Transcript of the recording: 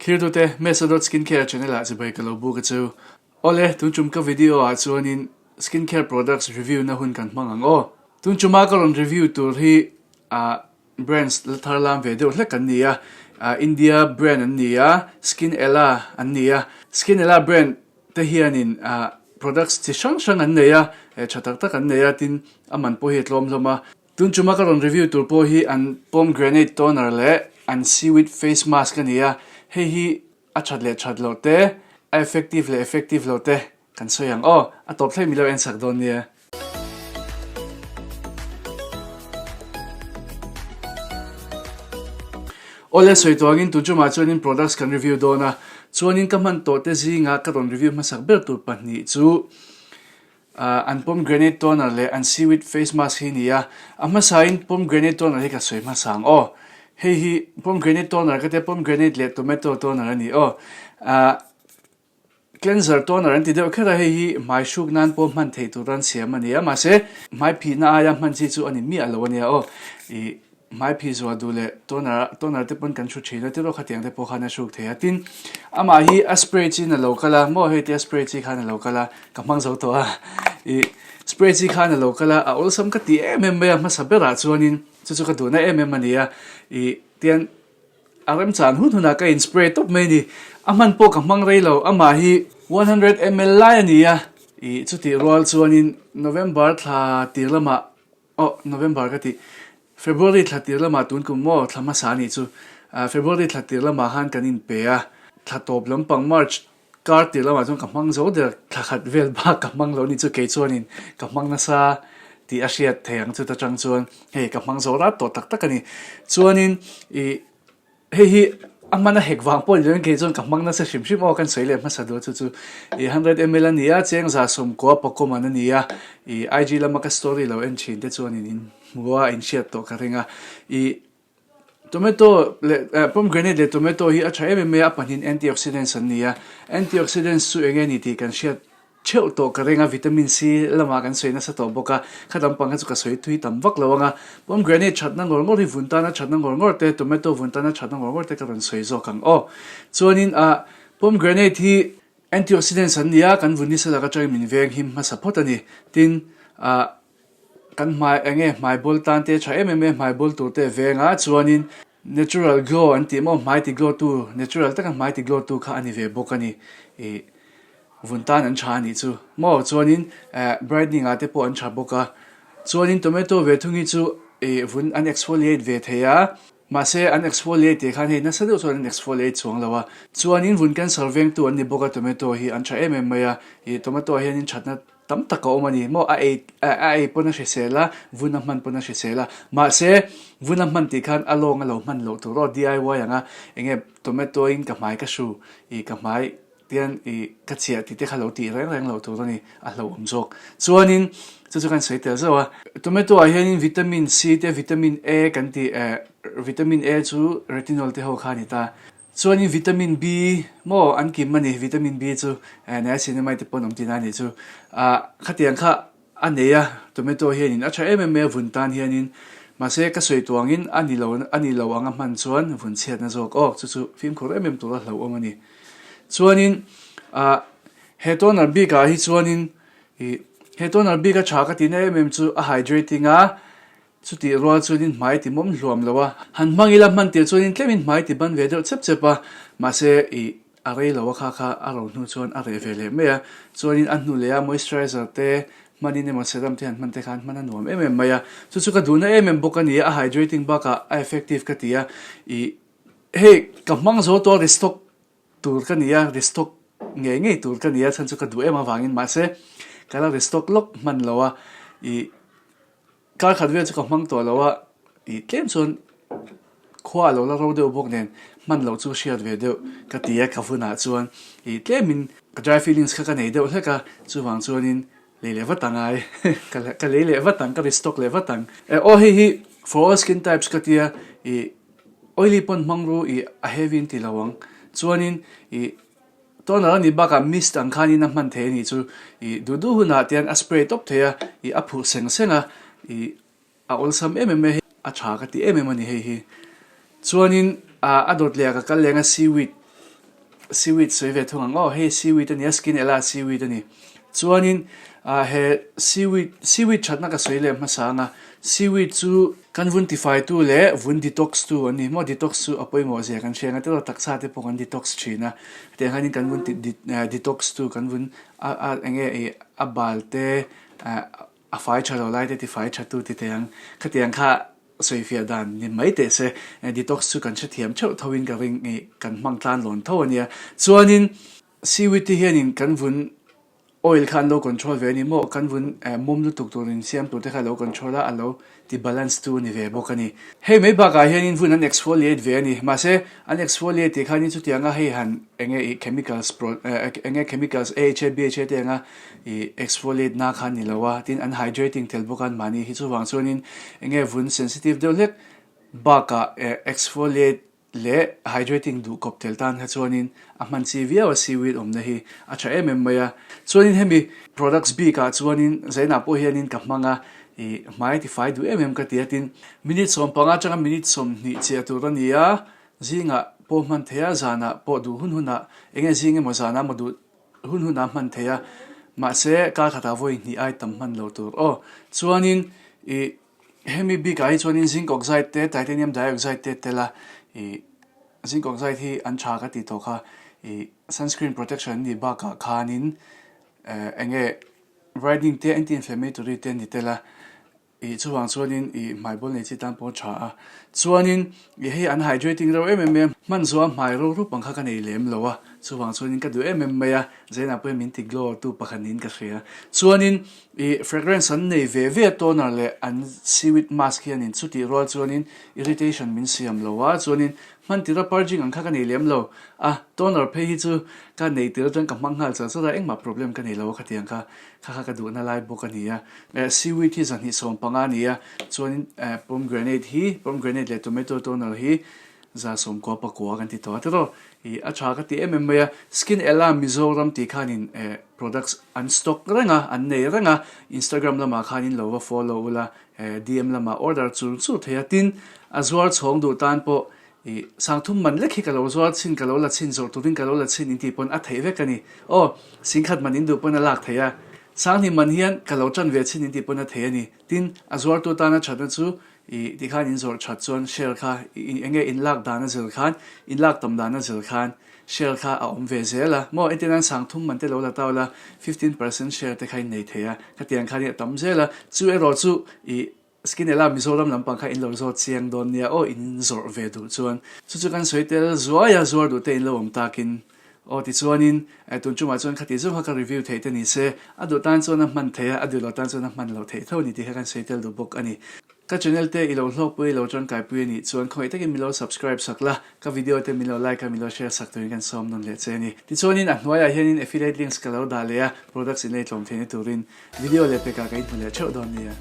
Thlirtute, Mesa dot Skincare channel ah chibai ka lo buk a chu. Awle, tun tum ka video ah chuanin skincare products review na hun kan hmang ang aw. Tun tuma ka rawn review tur hi ah brands la thar lam ve deuh hlek an ni a, India brand an ni a, Skin Ella an ni a. Skin Ella brand te hianin products chi hrang hrang an nei a, tha tak tak an nei a, tin a man pawh hi a tlawm hlawm a. Tun tuma ka rawn review tur pawh hi an pomegranate toner leh an seaweed face mask a ni a, hei hi a that leh that loh te, a effective leh effective loh te kan sawi ang aw, a tawp thleng milo en sak dawn nia. Awle sawi tuangin tun tumah chuanin products kan review dawn a, chuanin ka hman tawh te zinga ka rawn review hmasak ber tur pahnih chu an pomegranate toner leh an seaweed face mask hi a ni a, a hmasain pomegranate toner hi ka sawi hmasa ang aw, hei hi pomegranate toner ka tia pomegranate leh tomato toner a ni aw, ah Cleanser toner an ti deuh kher a, hei hi hmai hruk nan pawh hman theih tur an siam a ni a, mahse hmai phihna aia hman chi chu a ni miah lo a nia aw. Ih hmai phih zuah duh leh toner toner te pawn kan hru thin a tiraw khatiang te pawh khan a hruk thei a, tin amah hi a spray chin a lo kal a maw hei te a spray chi khan a lo kal a ka hmang zo tawh a, ih spray chi khan a lo kal a a awlsam ka ti em em mai a hmasa berah chuanin chu chu ka duhna em em a ni a, ih tian. A remchan hun hunah ka in spray tawp mai a ni. A hman pawh ka hmang rei lo, amah hi 100 ml lai a ni a. Ih chutih rual chuanin November thla tir lamah, oh November ka tih, February thla tir lamah tun kum maw thla hmasa a nih chu, February thla tir lamah khan kan in pe a, thla tawp lampang March kar tir lamah chuan ka hmang zo der, thla khat vel bak ka hmang lo a ni chu kei chuanin ka hmang nasa tih a hriat thei ang chuta tang chuan hei ka hmang zo rat tawh tak tak a ni. Chuanin ih hei hi a hman a hek vang pawh ni loin kei chuan ka hmang nasa hrim hrim aw kan sawi leh hmasa duh a chu chu ih hundred ml a ni a cheng za sawmkua pakawm an a ni a ih IG lama ka story lo en thin te chuanin in hmu a in hriat tawh ka ring a ih Tomato leh pomegranate leh tomato hi a tha em em mai a, a pahnihin antioxidants an ni a. Antioxidants chu eng nge ni tih kan hriat theuh tawh ka ring a, vitamin C lamah kan sawi nasa tawh bawk a, kha lampang kha chu ka sawi thui tam vak lo ang a. Pomegranate thatna ngawr ngawr hi vun tana thatna ngawr ngawr te, tomato vun tana thatna ngawr ngawr te ka rawn sawi zawk ang aw. Chuanin ah pomegranate hi antioxidants an ni a, kan vun nisa lak atangin min veng him hmasa phawt a ni. Tin, ah Kan hmai eng nge hmai bawl tan te tha em em e hmai bawl tur te veng a chuanin natural glow an tih maw hmai ti glow tu natural taka hmai ti glow tu kha a ni ve bawk a ni ih vun tan an tha a nih chu maw chuanin eh brightening ah te pawh an tha bawk a chuanin tomato ve thung hi chu ih vun an exfoliate ve thei a mahse an exfoliate tih khan hei nasa deuh chuan an exfoliate chuang lo a chuanin vun cancer vengtu an ni bawk a tomato hi an tha em em mai a ih tomato ah hianin thatna Tam tak a awm a ni maw? A ei a ei pawn a hrisel a, vun a hman pawn a hrisel a. Mahse, vun a hman tih khan a lawng a lo hman loh tur aw, DIY anga eng nge tomato in ka hmai ka hru ih ka hmai tian ih ka chiah tih te kha lo tih reng reng loh tur a ni, a hlauhawm zawk. Chuanin chu chu kan sawi tel zauh a, tomato ah hianin vitamin C te vitamin A kan tih eh vitamin A chu retinol te ho kha a ni ta. Chuanin vitamin B maw an kim a ni, vitamin B chu niacinamide te pawh an awm tihna a nih chu. Ah khatiang kha a nei a, tomato hianin a tha em em mai a vun tan hianin mahse ka sawi tuangin a ni lo a ni lo anga hman chuan vun chhiatna zawk aw chu chu fimkhur em em tura hlauhawm a ni. Chuanin ah he toner bikah hi chuanin ih he toner bik a tha ka tihna em em chu a hydrating a, Chutih rual chuanin hmai ti mawm hluam lo a, han hmang ila hman tir chuanin tlemin hmai ti ban ve deuh chep chep a, mahse ih a rei lo a kha kha a ro hnu chuan a reh ve leh mai a, chuanin a hnu leh a moisturizer te hmanin emaw serum te han hman te khan hman a nuam em em mai a, chu chu ka duhna em em bawk a ni a, a hydrating bakah a effective ka ti a, ih hei ka hmang zo tawh a restock tur ka ni a, restock ngei ngei tur ka ni a, chhan chu ka duh em avangin mahse ka la restock lawk hman lo a, ih. Kar khat vel chu ka hmang tawh lo a, ih tlem chuan khua a lo la ro deuh bawk nen hman loh chu hriat ve deuh ka ti a ka vunah chuan ih tlemin ka dry feelings kha ka nei deuh hlek a, chuvang chuanin lei leh vat ang ai ka lei leh vat ang ka restock leh vat ang. Aw hei hi for all skin types ka tia ih oily pawn hmang ru ih a heavy in ti lo ang chuanin ih Toner a nih bakah mist ang khanin a hman thei a nih chu ih duh duh hunah tian a spray tawp thei a, ih a phuh seng seng a, ih a awlsam em em mai hei a tha ka ti em em a ni hei hi. Chuanin ah a dawt leh ah ka kal leng a seaweed. Seaweed sawi ve thung ang aw, hei seaweed a nia, skin ela seaweed a ni. Chuanin he seaweed, seaweed thatna ka sawi leh hmasa ang a, seaweed chu kan vun tifaitu leh vun detox tu an ni maw, detox chu a pawimawh zia kan hria ang a, tiraw taksa te pawh kan detox thin a, hetiang hianin kan vun detox tu kan vun a a eng nge ih a bal te a fai tha lo lai te tifai tha tu ti thei ang, khatiang kha sawifiah dan ni mai teh se, detox chu kan hrethiam theuh tho in ka ring ih kan hmang tlan lawn tho a nia, chuanin seaweed te hianin kan vun oil kha an lo control ve a ni maw, kan vun mawm lutuk tur in siam tur te kha a lo control a, a lo ti balance tu a ni ve bawk a ni. Hei mai bakah hianin vun an exfoliate ve a ni, mahse an exfoliate tih khanin chutianga hei han eng nge ih chemicals pro eng nge chemicals AHA BHA te anga ih exfoliate na kha a ni lo a, tin an hydrating tel bawk a anmahni hi chuvang chuanin eng nge vun sensitive deuh hlek bakah exfoliate leh hydrating duh kawp tel tan kha chuanin a hman chi viau a seaweed awmna hi a tha em em mai a. Chuanin hemi products bikah chuanin zainah pawh hianin ka hmang a, ih hmai tifai duh em em ka ti a tin minute 15 atanga minute 20 chiah tur a ni a, zingah pawh hman theih a, zanah pawh duh hun hunah eng nge zing emaw zanah emaw duh hun hunah hman theih a, mahse kar khatah vawi hnih ai tam hman lo tur aw. Chuanin ih Hemi bikah hi chuanin zinc oxide te titanium dioxide te tel a, ih zinc oxide hi an tha ka tih tawh kha, ih sunscreen protection an nih bakah khanin eh eng nge brightening te anti inflammatory te an ni tel a, ih chuvang chuanin ih hmai bawl nei chi tan pawh a tha a. Chuanin ih hei an hydrating reuh em em mai a, hman zuah hmai ro rup ang kha ka nei lem lo a, chuvang chuanin ka duh em em mai a, Zainah pawhin min ti glow tu pakhat niin ka hria. Chuanin ih fragrance an nei ve ve a toner leh an seaweed mask hianin chutih rual chuanin irritation min siam lo a, chuanin hman tira purging ang kha ka nei lem lo a, toner phei hi chu ka nei tir atang ka hmang nghal char char a, engmah problem ka nei lo a khatiang kha kha kha ka duhna lai bawk a ni a. Seaweed hi 215 a ni a, chuanin pomegranate hi pomegranate leh tomato toner hi 99 kan ti tawh a tiraw? Ih a tha ka ti em em mai a, Skin Ella Mizoram tih khanin eh products an stock reng a, an nei reng a, Instagram lamah khanin lo va follow ula eh DM lamah order chur chur thei a, tin a zuar chhawng duh tan pawh ih sangthum man lek hi ka lo zuar chhin ka lo la chhin zawrh turin ka lo la chhin intih pawn a theih vek a ni. Aw singkhat man in duh pawn a lak theih a, sanghnih man hian ka lo tan ve chhin intih pawn a theih a ni. Tin a zuartu tana thatna chu I ti khan in zawrh that chuan share kha eng nge in lak dan a zir khan, in lak tam dan a zir khan share kha a awm ve zel a. Maw entir nan sangthum man te lo la tau la, 15% share te kha in nei thei a, khatiang khan i a tam zel a. Chu erawh chu i Skinella Mizoram lampang kha in lo zawt chiang dawn nia aw in zawrh ve duh chuan. Chu chu kan sawi tel zuai a, zuar duh te in lo awm takin Aw tichuanin tun tumah chuan khati zawng kha ka review theih te ni se, a duh tan chuan a hman theih a, a duh lo tan chuan a hman loh theih tho a ni tih kha kan sawi tel duh bawk a ni. Ka channel te i lo hlawkpui i lo tangkaipui a nih chuan khawngaih takin min lo subscribe sak la, ka video te min lo like a min lo share sak turin kan sawm nawn leh che a ni. Tichuanin a hnuaiah hianin affiliate links ka lo dah leh a, products in lei tlawm theihna turin video leh pekah ka inhmu leh theuh dawn nia.